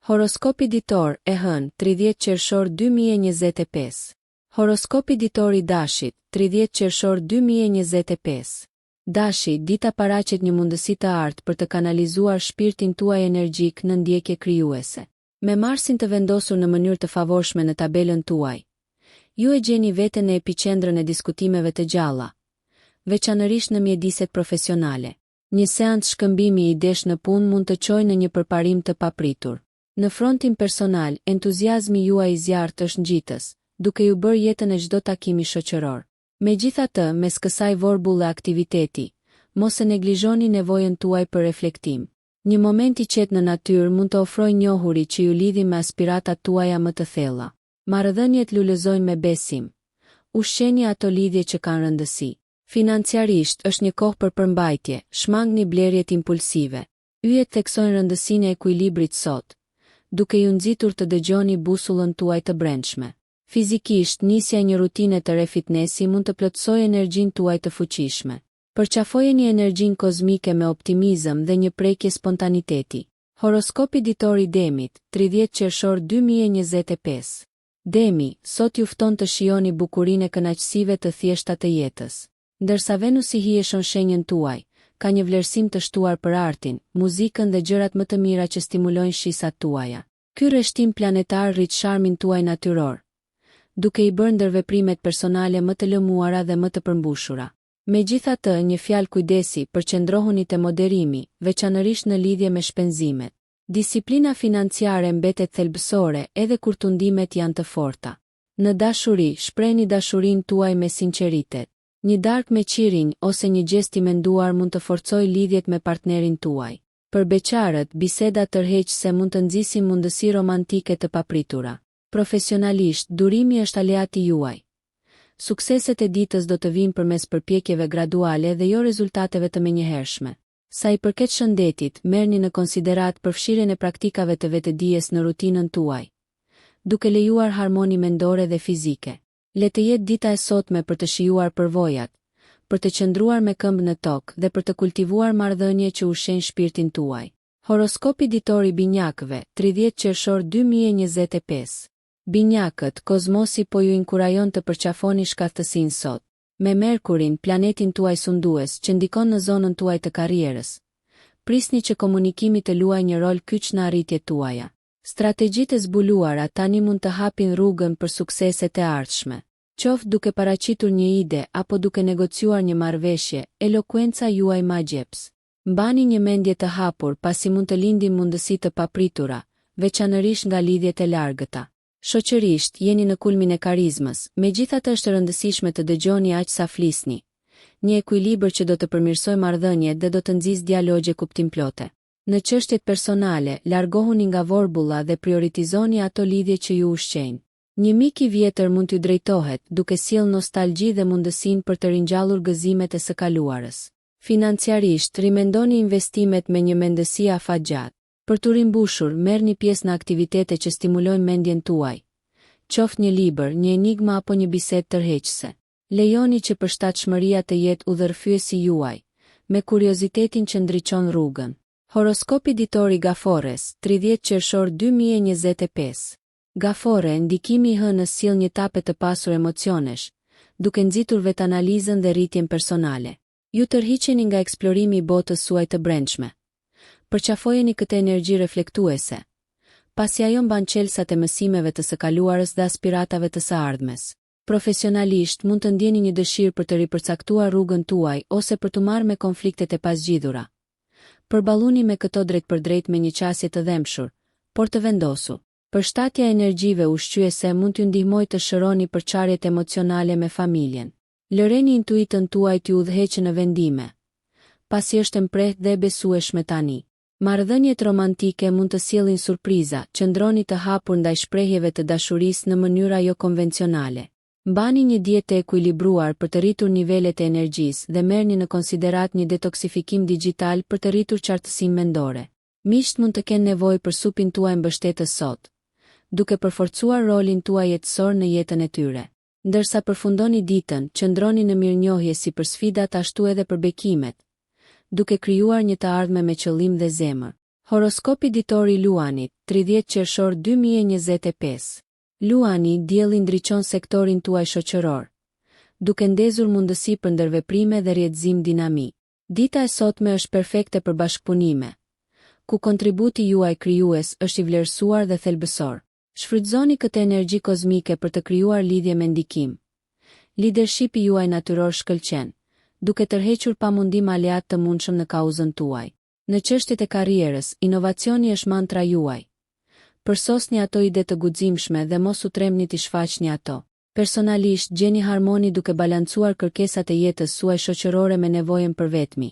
Horoskopi ditor, e hënë, 30 qershor 2025. Horoskopi ditor i Dashit, 30 qershor 2025. Dashi, dita paraqet një mundësi të artë për të kanalizuar shpirtin tuaj energjik në ndjekje krijuese. Me Marsin të vendosur në mënyrë të favorshme në tabelën tuaj, ju e gjeni veten në epiqendrën e diskutimeve të gjalla, veçanërisht në mjediset profesionale. Një seancë shkëmbimi idesh në punë mund të çojë në një përparim të papritur. Në frontin personal, entuziazmi juaj i zjarrtë është ngjitës, duke ju bërë jetën e çdo takimi shoqëror. Megjithatë, mes kësaj vorbulle aktiviteti, mos e neglizhoni nevojën tuaj për reflektim. Një moment i qetë në natyrë mund të ofrojë njohuri që ju lidhin me aspiratat tuaja më të thella. Marrëdhëniet lulëzojnë me besim. Ushqeni ato lidhje që kanë rëndësi. Financiarisht, është një kohë për përmbajtje, shmangni blerjet impulsive. Yjet theksojnë rëndësinë e ekuilibrit sot, duke ju nxitur të dëgjoni busullën tuaj të brendshme. Fizikisht, nisja e një rutine të re fitnesi mund të plotësojë energjinë tuaj të fuqishme. Përqafojeni energjinë kozmike me optimizëm dhe një prekje spontaniteti. Horoskopi ditor i Demit, 30 qershor 2025. Demi, sot ju fton të shijoni bukurinë e kënaqësive të thjeshta të jetës. Ndërsa Venusi hijeshon shenjën tuaj, ka një vlerësim të shtuar për artin, muzikën dhe gjërat më të mira që stimulojnë shqisat tuaja. Ky rreshtim planetar rrit sharmin tuaj natyror, duke i bërë ndërveprimet personale më të lëmuara dhe më të përmbushura. Megjithatë, një fjalë kujdesi, përqendrohuni te moderimi, veçanërisht në lidhje me shpenzimet. Disiplina financiare mbetet thelbësore edhe kur tundimet janë të forta. Në dashuri, shprehni dashurinë tuaj me sinqeritet. Një darkë me qirinj ose një gjest i menduar mund të forcojë lidhjet me partnerin tuaj. Për beqarët, bisedat tërheqëse mund të nxisin mundësi romantike të papritura. Profesionalisht, durimi është aleati juaj. Sukseset e ditës do të vijnë përmes përpjekjeve graduale dhe jo rezultateve të menjëhershme. Sa i përket shëndetit, merrni në konsideratë përfshirjen e praktikave të vetëdijes në rutinën tuaj, duke lejuar harmoni mendore dhe fizike. Le të jetë dita e sotme për të shijuar përvojat, për të qëndruar me këmbë në tokë dhe për të kultivuar marrëdhënie që ushqejnë shpirtin tuaj. Horoskopi ditor i Binjakëve, 30 qershor 2025. Binjakët, kozmosi po ju inkurajon të përqafoni shkathtësinë sot. Me Merkurin, planetin tuaj sundues, që ndikon në zonën tuaj të karrierës. Prisni që komunikimi të luajë një rol kyç në arritjet tuaja. Strategjitë e zbuluara tani mund të hapin rrugën për sukseset e ardhshme. Qoftë duke paraqitur një ide apo duke negociuar një marrëveshje, elokuenca juaj magjeps. Mbani një mendje të hapur pasi mund të lindin mundësi të papritura, veçanërisht nga lidhjet e largëta. Shoqërisht, jeni në kulmin e karizmës, megjithatë është e rëndësishme të dëgjoni aq sa flisni. Një ekuilibër që do të përmirësojë marrëdhëniet dhe do të nxisë dialogje kuptimplote. Në çështjet personale, largohuni nga vorbulla dhe prioritizoni ato lidhje që ju ushqejnë. Një mik i vjetër mund t'ju drejtohet, duke sjellë nostalgji dhe mundësinë për të ringjallur gëzimet e së kaluarës. Financiarisht, rimendoni investimet me një mendësi afatgjatë. Për t'u rimbushur, merrni pjesë në aktivitete që stimulojnë mendjen tuaj, qoftë një libër, një enigmë apo një bisedë tërheqëse. Lejoni që përshtatshmëria të jetë udhërrëfyesi juaj, me kuriozitetin që ndriçon rrugën. Horoskopi ditor i Gaforres, 30 qershor 2025. Gaforre, ndikimi i hënës sjell një tapet të pasur emocionesh, duke nxitur vetanalizën dhe rritjen personale. Ju tërhiqeni nga eksplorimi i botës suaj të brendshme. Përqafojeni këtë energji reflektuese, pasi ajo mban çelësat e mësimeve të së kaluarës dhe aspiratave të së ardhmes. Profesionalisht, mund të ndjeni një dëshirë për të ripërcaktuar rrugën tuaj ose për t'u marrë me konfliktet e pazgjidhura. Përballuni me këto drejtpërdrejt me një qasje të dhembshur, por të vendosur. Përshtatja e energjive ushqyese mund t'ju ndihmojë të shëroni përçarjet emocionale me familjen. Lëreni intuitën tuaj t'ju udhëheqë në vendime, pasi është e mprehtë dhe e besueshme tani. Marrëdhëniet romantike mund të sjellin surpriza, qëndroni të hapur ndaj shprehjeve të dashurisë në mënyra jokonvencionale. Mbani një dietë të ekuilibruar për të rritur nivelet e energjisë dhe merrni në konsideratë një detoksifikim dixhital për të rritur qartësinë mendore. Miqtë mund të kenë nevojë për supin tuaj mbështetës sot, duke përforcuar rolin tuaj jetësor në jetën e tyre. Ndërsa përfundoni ditën, qëndroni në mirënjohje si për sfidat ashtu edhe për bekimet, duke krijuar një të ardhme me qëllim dhe zemër. Horoskopi ditor i Luanit, 30 qershor 2025. Luani, dielli ndriçon sektorin tuaj shoqëror, duke ndezur mundësi për ndërveprime dhe rrjetëzim dinamik. Dita e sotme është perfekte për bashkëpunime, ku kontributi juaj krijues është i vlerësuar dhe thelbësor. Shfrytëzoni këtë energji kozmike për të krijuar lidhje me ndikim. Lidershipi juaj natyror shkëlqen, duke tërhequr pa mundim aleatë të mundshëm në kauzën tuaj. Në çështjet e karrierës, inovacioni është mantra juaj. Përsosni ato ide të guximshme dhe mos u trembni t'i shfaqni ato. Personalisht, gjeni harmoni duke balancuar kërkesat e jetës suaj shoqërore me nevojën për vetmi.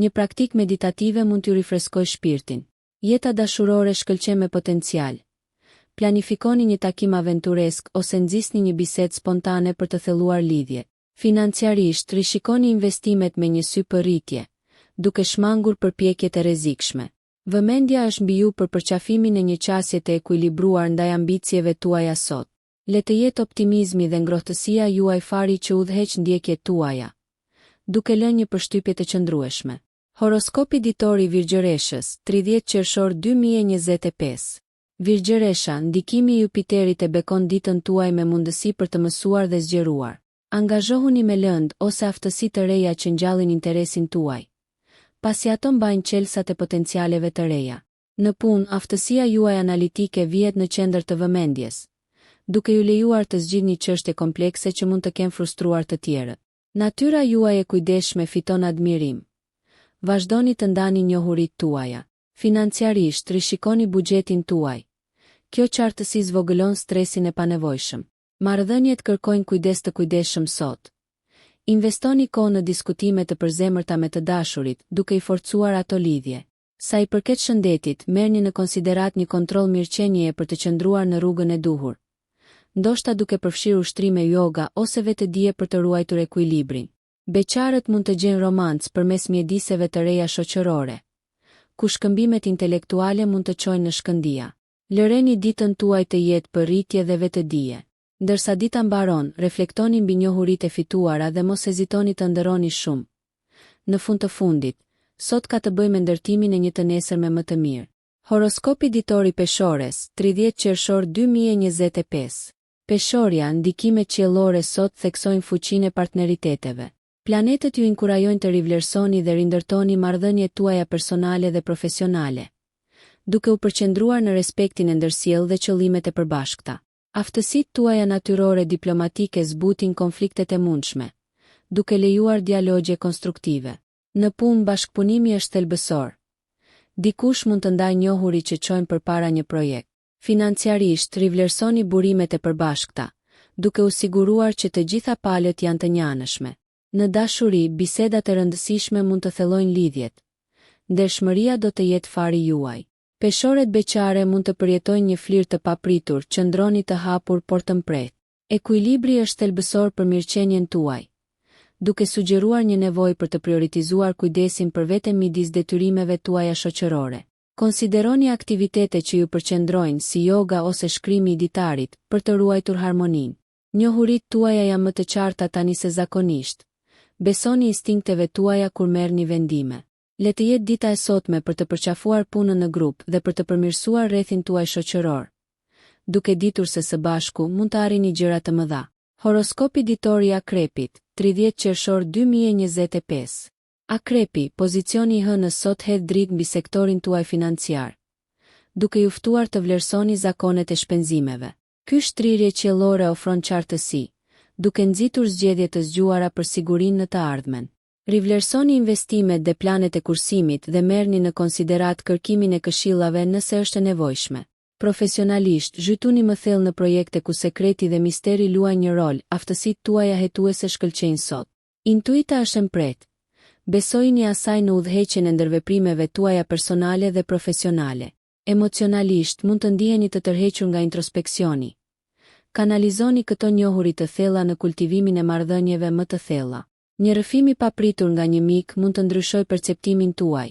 Një praktikë meditative mund t'ju rifreskojë shpirtin. Jeta dashurore shkëlqen me potencial. Planifikoni një takim aventuresk ose nxisni një bisedë spontane për të thelluar lidhjet. Financiarisht, rishikoni investimet me një sy për rritje, duke shmangur përpjekjet e rrezikshme. Vëmendja është mbi ju për përqafimin e një qasje të ekuilibruar ndaj ambicieve tuaja sot. Le të jetë optimizmi dhe ngrohtësia juaj fari që udhëheq ndjekjet tuaja, duke lënë një përshtypje të qëndrueshme. Horoskopi ditor i Virgjëreshës, 30 qershor 2025. Virgjëresha, ndikimi i Jupiterit e bekon ditën tuaj me mundësi për të mësuar dhe zgjeruar. Angazhohuni me lëndë ose aftësi të reja që ngjallin interesin tuaj, pasi ato mbajnë çelësat e potencialeve të reja. Në punë, aftësia juaj analitike vihet në qendër të vëmendjes, duke ju lejuar të zgjidhni çështje komplekse që mund të kenë frustruar të tjerët. Natyra juaj e kujdesshme fiton admirim. Vazhdoni të ndani njohuritë tuaja. Financiarisht, rishikoni buxhetin tuaj. Kjo qartësi zvogëlon stresin e panevojshëm. Marrëdhëniet kërkojnë kujdes të kujdesshëm sot. Investoni kohë në diskutime të përzemërta me të dashurit, duke i forcuar ato lidhje. Sa i përket shëndetit, merrni në konsideratë një kontroll mirëqenieje për të qëndruar në rrugën e duhur. Ndoshta duke përfshirë ushtrime yoga ose vetëdije për të ruajtur ekuilibrin. Beqarët mund të gjejnë romancë përmes mjediseve të reja shoqërore, ku shkëmbimet intelektuale mund të çojnë në shkëndija. Lëreni ditën tuaj të jetë për rritje dhe vetëdije. Ndërsa dita mbaron, reflektoni mbi njohuritë e fituara dhe mos hezitoni të ëndërroni shumë. Në fund të fundit, sot ka të bëjë me ndërtimin e një të nesërme më të mirë. Horoskopi ditor i Peshores, 30 qershor 2025. Peshorja, ndikimet qiellore sot theksojnë fuqinë e partneriteteve. Planetët ju inkurajojnë të rivlerësoni dhe rindërtoni marrëdhëniet tuaja personale dhe profesionale, duke u përqendruar në respektin e ndërsjellë dhe qëllimet e përbashkëta. Aftësitë tuaja natyrore diplomatike zbutin konfliktet e mundshme, duke lejuar dialogje konstruktive. Në punë, bashkëpunimi është thelbësor. Dikush mund të ndajë njohuri që çojnë përpara një projekt. Financiarisht, rivlerësoni burimet e përbashkëta, duke u siguruar që të gjitha palët janë të njëanshme. Në dashuri, bisedat e rëndësishme mund të thellojnë lidhjet. Ndershmëria do të jetë fari juaj. Peshoret beqare mund të përjetojnë një flirt të papritur, qëndroni të hapur, por të mprehtë. Ekuilibri është thelbësor për mirëqenien tuaj, duke sugjeruar një nevojë për të prioritizuar kujdesin për veten midis detyrimeve tuaja shoqërore. Konsideroni aktivitete që ju përqendrojnë, si joga ose shkrimi i ditarit, për të ruajtur harmoninë. Njohuritë tuaja janë më të qarta tani se zakonisht. Besoni instinkteve tuaja kur merrni vendime. Le të jetë dita e sotme për të përqafuar punën në grup dhe për të përmirësuar rrethin tuaj shoqëror, duke ditur se së bashku mund të arrini gjëra të mëdha. Horoskopi ditor i Akrepit, 30 qershor 2025. Akrepi, pozicioni i Hënës sot hedh dritë mbi sektorin tuaj financiar, duke ju ftuar të vlerësoni zakonet e shpenzimeve. Ky shtrirje qiellore ofron qartësi, duke nxitur zgjedhje të zgjuara për sigurinë në të ardhmen. Rivlerësoni investimet dhe planet e kursimit dhe merrni në konsideratë kërkimin e këshillave nëse është e nevojshme. Profesionalisht, zhytuni më thellë në projekte ku sekreti dhe misteri luajnë një rol, aftësitë tuaja hetuese shkëlqejnë sot. Intuita është e mprehtë. Besojini asaj në udhëheqjen e ndërveprimeve tuaja personale dhe profesionale. Emocionalisht, mund të ndiheni të tërhequr nga introspeksioni. Kanalizoni këto njohuri të thella në kultivimin e marrëdhënieve më të thella. Një rrëfim i papritur nga një mik mund të ndryshojë perceptimin tuaj,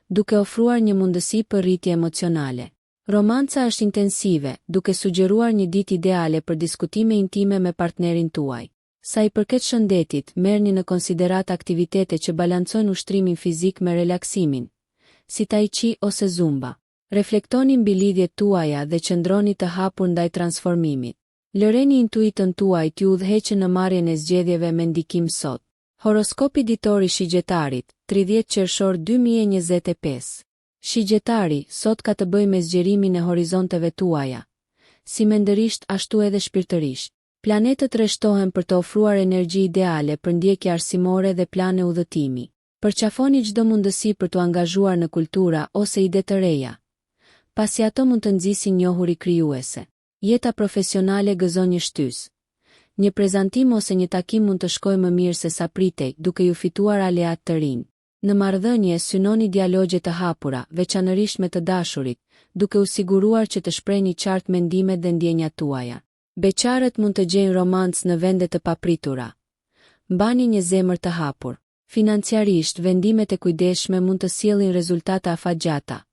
duke ofruar një mundësi për rritje emocionale. Romanca është intensive, duke sugjeruar një ditë ideale për diskutime intime me partnerin tuaj. Sa i përket shëndetit, merrni në konsideratë aktivitete që balancojnë ushtrimin fizik me relaksimin, si tai chi ose zumba. Reflektoni mbi lidhjet tuaja dhe qëndroni të hapur ndaj transformimit. Lëreni intuitën tuaj t'ju udhëheqë në marrjen e zgjedhjeve me ndikim sot. Horoskopi ditor i Shigjetarit, 30 qershor 2025. Shigjetari, sot ka të bëjë me zgjerimin e horizonteve tuaja, si mendërisht ashtu edhe shpirtërisht. Planetët rreshtohen për të ofruar energji ideale për ndjekje arsimore dhe plane udhëtimi. Përqafoni çdo mundësi për t'u angazhuar në kultura ose ide të reja, pasi ato mund të nxisin njohuri krijuese. Jeta profesionale gëzon një shtysë. Një prezantim ose një takim mund të shkojë më mirë se sa pritej, duke ju fituar aleatë të rinj. Në marrëdhënie, synoni dialogje të hapura, veçanërisht me të dashurit, duke u siguruar që të shprehni qartë mendimet dhe ndjenjat tuaja. Beqarët mund të gjejnë romancë në vende të papritura. Mbani një zemër të hapur. Financiarisht, vendimet e kujdesshme mund të sjellin rezultate afatgjata.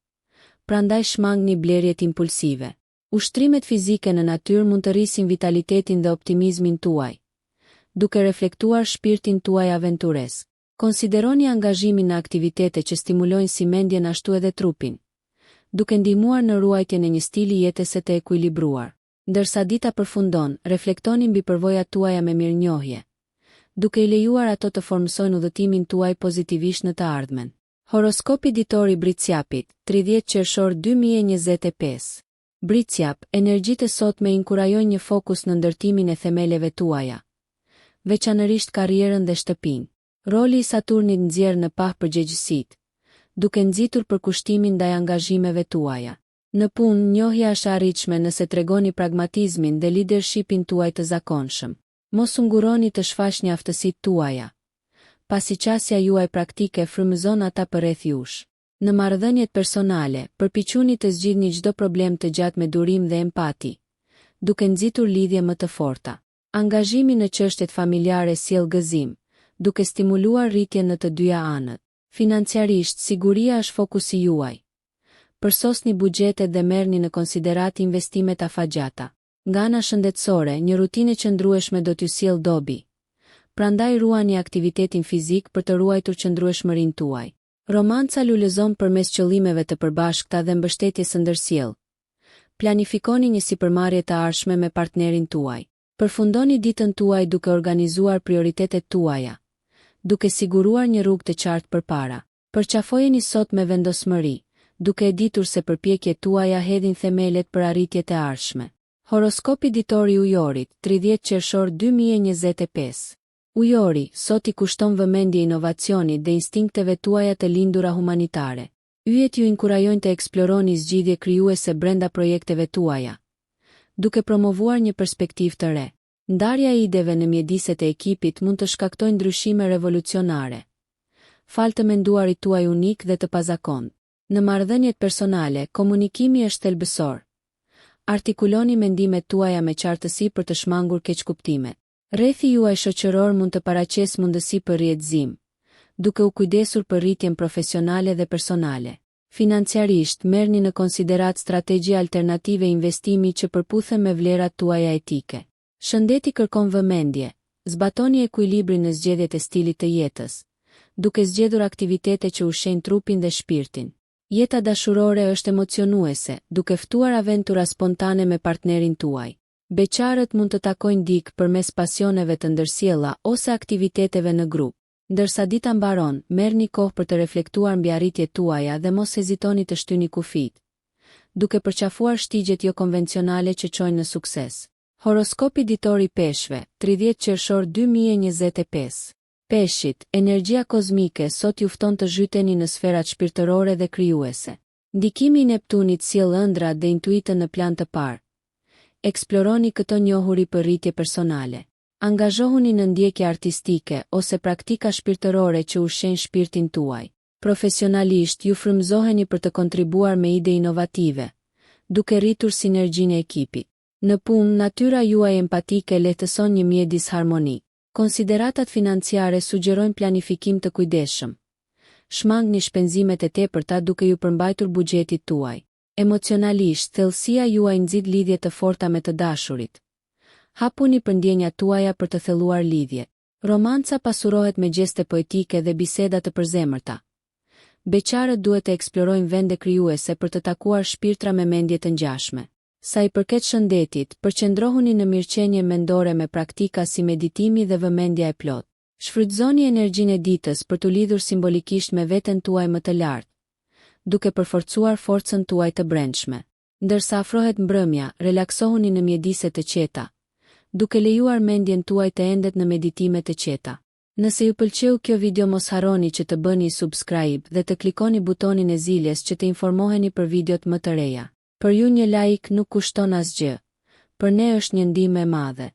Prandaj shmangni blerjet impulsive. Ushtrimet fizike në natyrë mund të rrisin vitalitetin dhe optimizmin tuaj, duke reflektuar shpirtin tuaj aventuresk. Konsideroni angazhimin në aktivitete që stimulojnë si mendjen ashtu edhe trupin, duke ndihmuar në ruajtjen e një stili jetese të ekuilibruar. Ndërsa dita përfundon, reflektoni mbi përvojat tuaja me mirënjohje, duke i lejuar ato të formësojnë udhëtimin tuaj pozitivisht në të ardhmen. Horoskopi ditor i Bricjapit, 30 qershor 2025. Bricjap, energjitë e sotme inkurajojnë një fokus në ndërtimin e themeleve tuaja, veçanërisht karrierën dhe shtëpinë. Roli i Saturnit nxjerr në pah përgjegjësitë, duke nxitur përkushtimin ndaj angazhimeve tuaja. Në punë, njohja është e arritshme nëse tregoni pragmatizmin dhe lidershipin tuaj të zakonshëm. Mos u ngurroni të shfaqni aftësitë tuaja, pasi qasja juaj praktike frymëzon ata përreth jush. Në marrëdhëniet personale, përpiquni të zgjidhni çdo problem të gjatë me durim dhe empati, duke nxitur lidhje më të forta. Angazhimi në çështjet familjare sjell gëzim, duke stimuluar rritjen në të dyja anët. Financiarisht, siguria është fokusi juaj. Përsosni buxhetet dhe merrni në konsideratë investimet afatgjata. Nga ana shëndetësore, një rutinë e qëndrueshme do t'ju sjellë dobi. Prandaj ruani aktivitetin fizik për të ruajtur qëndrueshmërinë tuaj. Romanca lulëzon përmes qëllimeve të përbashkëta dhe mbështetjes së ndërsjellë. Planifikoni një sipërmarrje të ardhshme me partnerin tuaj. Përfundoni ditën tuaj duke organizuar prioritetet tuaja, duke siguruar një rrugë të qartë përpara. Përqafojeni sot me vendosmëri, duke e ditur se përpjekjet tuaja hedhin themelet për arritjet e ardhshme. Horoskopi ditor i Ujorit, 30 qershor 2025. Ujori, sot i kushton vëmendje inovacionit dhe instinkteve tuaja të lindura humanitare. Yjet ju inkurajojnë të eksploroni zgjidhje krijuese brenda projekteve tuaja, duke promovuar një perspektivë të re. Ndarja e ideve në mjediset e ekipit mund të shkaktojë ndryshime revolucionare. Falë të menduarit tuaj unik dhe të pazakontë. Në marrëdhëniet personale, komunikimi është thelbësor. Artikuloni mendimet tuaja me qartësi për të shmangur keqkuptimet. Rrethi juaj shoqëror mund të paraqesë mundësi për rrjetëzim, duke u kujdesur për rritjen profesionale dhe personale. Financiarisht, merrni në konsideratë strategji alternative investimi që përputhen me vlerat tuaja etike. Shëndeti kërkon vëmendje, zbatoni ekuilibrin në zgjedhjet e stilit të jetës, duke zgjedhur aktivitete që ushqejnë trupin dhe shpirtin. Jeta dashurore është emocionuese, duke ftuar aventura spontane me partnerin tuaj. Beqarët mund të takojnë dikë përmes pasioneve të ndërsjella ose aktiviteteve në grup. Ndërsa dita mbaron, merrni kohë për të reflektuar mbi arritjet tuaja dhe mos hezitoni të shtyni kufijtë, duke përqafuar shtigjet jokonvencionale që çojnë në sukses. Horoskopi ditor i Peshqve, 30 qershor 2025. Peshqit, energjia kozmike sot ju fton të zhyteni në sferat shpirtërore dhe krijuese. Ndikimi i Neptunit sjell ëndrrat dhe intuitën në plan të parë. Eksploroni këto njohuri për rritje personale. Angazhohuni në ndjekje artistike ose praktika shpirtërore që ushqejnë shpirtin tuaj. Profesionalisht, ju frymëzoheni për të kontribuar me ide inovative, duke rritur sinergjinë e ekipit. Në punë, natyra juaj empatike lehtëson një mjedis harmonik. Konsideratat financiare sugjerojnë planifikim të kujdesshëm. Shmangni shpenzimet e tepërta duke ju përmbajtur buxhetit tuaj. Emocionalisht, thellësia juaj nxit lidhje të forta me të dashurit. Hapuni për ndjenjat tuaja për të thelluar lidhjet. Romanca pasurohet me gjeste poetike dhe biseda të përzemërta. Beqarët duhet të eksplorojnë vende krijuese për të takuar shpirtra me mendje të ngjashme. Sa i përket shëndetit, përqendrohuni në mirëqenien mendore me praktika si meditimi dhe vëmendja e plotë. Shfrytëzoni energjinë e ditës për t'u lidhur simbolikisht me veten tuaj më të lartë, duke përforcuar forcën tuaj të brendshme. Ndërsa afrohet mbrëmja, relaksohuni në mjedise të qeta, duke lejuar mendjen tuaj të endet në meditime të qeta. Nëse ju pëlqeu kjo video mos harroni që të bëni subscribe dhe të klikoni butonin e ziles që të informoheni për videot më të reja. Për ju një like nuk kushton asgjë, për ne është një ndihmë e madhe.